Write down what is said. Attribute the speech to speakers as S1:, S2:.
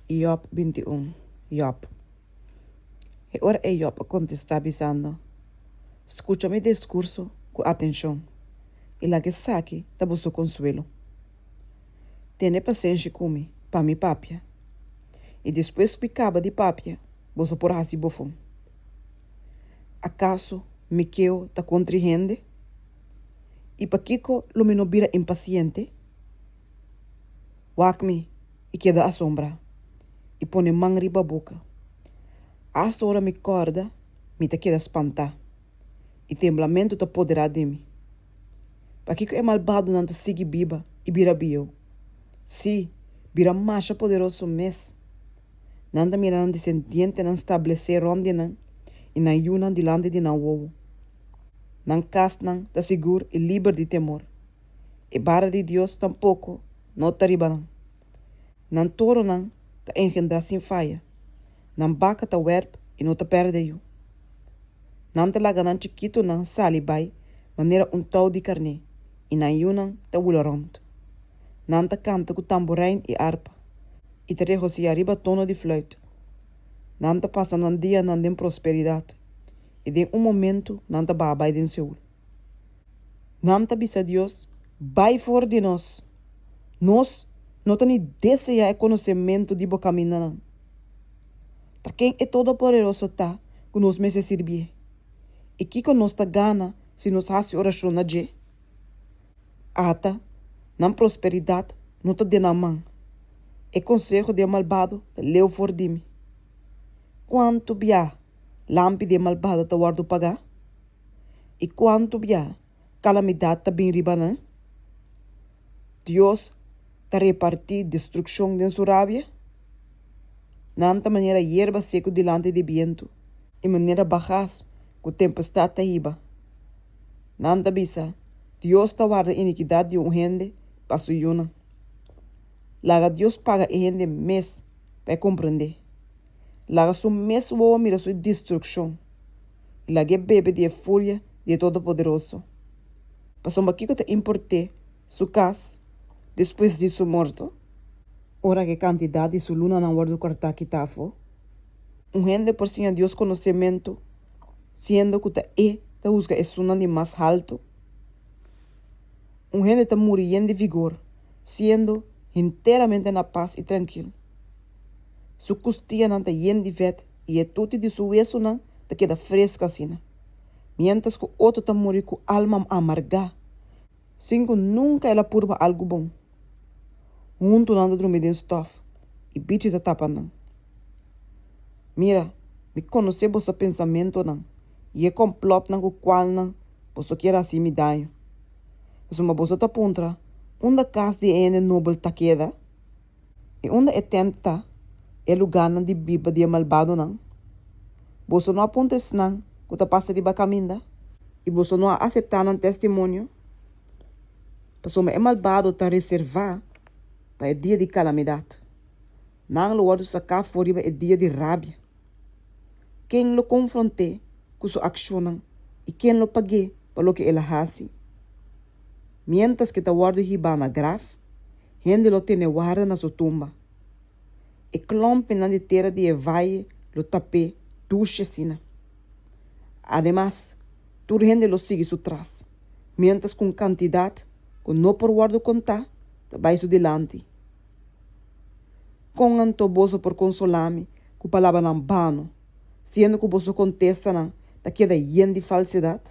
S1: Yòb 21 Yòb E ora ei Yòb a kontestá bisando, Skucha mi diskurso ku atenshon, i laga esaki ta boso konsuelo. Tene pasenshi ku mi pa mi papia, i despues ku mi kaba di papia boso por hasi bofon. Akaso mi keo ta kontri hende? I pakiko lo mi no bira impasiente? Wak mi i keda asombrá, i pone man riba boka. Asta ora mi kòrda, mi ta keda spantá, i temblamentu ta poderá di mi. Pakiko e malbadonan ta sigui biba i bira bieu? Sí, bira masha poderoso mes. Nan ta mira nan desendientenan stablesé rònt di nan i nan yunan dilanti di nan wowo. Nan kasnan ta sigur i liber di temor. E bara di Dios tampoko no ta riba nan. Nan toronan ta engendrá sin faya, nan baka ta wèrp i no ta pèrdè yu. Nan ta laga nan chikitunan sali bai manera un tou di karné i nan yunan ta wula rònt. Nan ta kanta ku tamborein i arpa i ta regosihá riba tono di flùit. Nan ta pasa nan dianan den prosperidat i den un momentu nan ta baha bai den Seul. Nan ta bisa Dios, Bai for di nos! Nos no ta ni deseá e konosementu di bo kamindanan. Ta ken e Todopoderoso ta ku nos mester sirbié? I kiko nos ta gana si nos hasi orashon na dje? Ata, nan prosperidat no ta den nan man. E konseho di e malbado ta leu for di mi. Kuantu bia lampi di e malbado ta wòrdu pagá? I kuantu bia kalamidat ta bin riba nan? Dios ta repartí destrukshon den su rabia? Nan ta manera yerba seku dilanti di bientu i manera bagas ku tempestat ta hiba. Nan ta bisa, Dios ta warda inikidat di un hende pa su yunan. Laga Dios paga e hende mes pa e komprendé. Laga su mes wowo mira su destrukshon. I lag'é bebe di e furia di e Todopoderoso. Pasobra kiko ta import'é su kas despues di su morto? Ora ku e kantidat di su lunanan wòrdu kòrtá kitá afó? Un hende por siña Dios konosementu, siendo ku ta E ta husga esunnan di mas haltu? Un hende ta muri yen di vigor, siendo henteramente na pas i trankil. Su kustianan ta yen di vèt i e tuti di su wesunan ta keda fresku asina, miéntras ku otro ta muri ku alma amargá, sin ku nunka el a purba algu bon. Huntu nan ta drumi den stòf i bichi ta tapa nan. Mira, mi konosé boso pensamentunan i e kòmplòtnan ku kualnan boso kier hasi mi daño. Pasobra boso ta puntra, Unda kas di e hende nobel ta keda? I unda e tènt ta, e lugánan di biba di e malbadonan? Boso no a puntra esnan ku ta pasa riba kaminda? I boso no a aseptá nan testimonio? Pasobra e malbado ta reservá pa e dia di kalamidat. Nan lo wòrdu saká for riba e dia di rabia. Ken lo konfront'é ku su akshonnan i ken lo pag'é pa loke el a hasi? Miéntras ku e ta wòrdu hibá na graf, hende lo tene warda na su tumba. E klòmpinan di tera di e vaye lo tap'é dushi asina. Ademas, tur hende lo sigui su tras, miéntras ku un kantidat ku no por wòrdu kontá ta bai su dilanti. Kon anto boso por konsolá mi ku palabranan bano, siendo ku boso kontestanan ta keda yen di falsedat?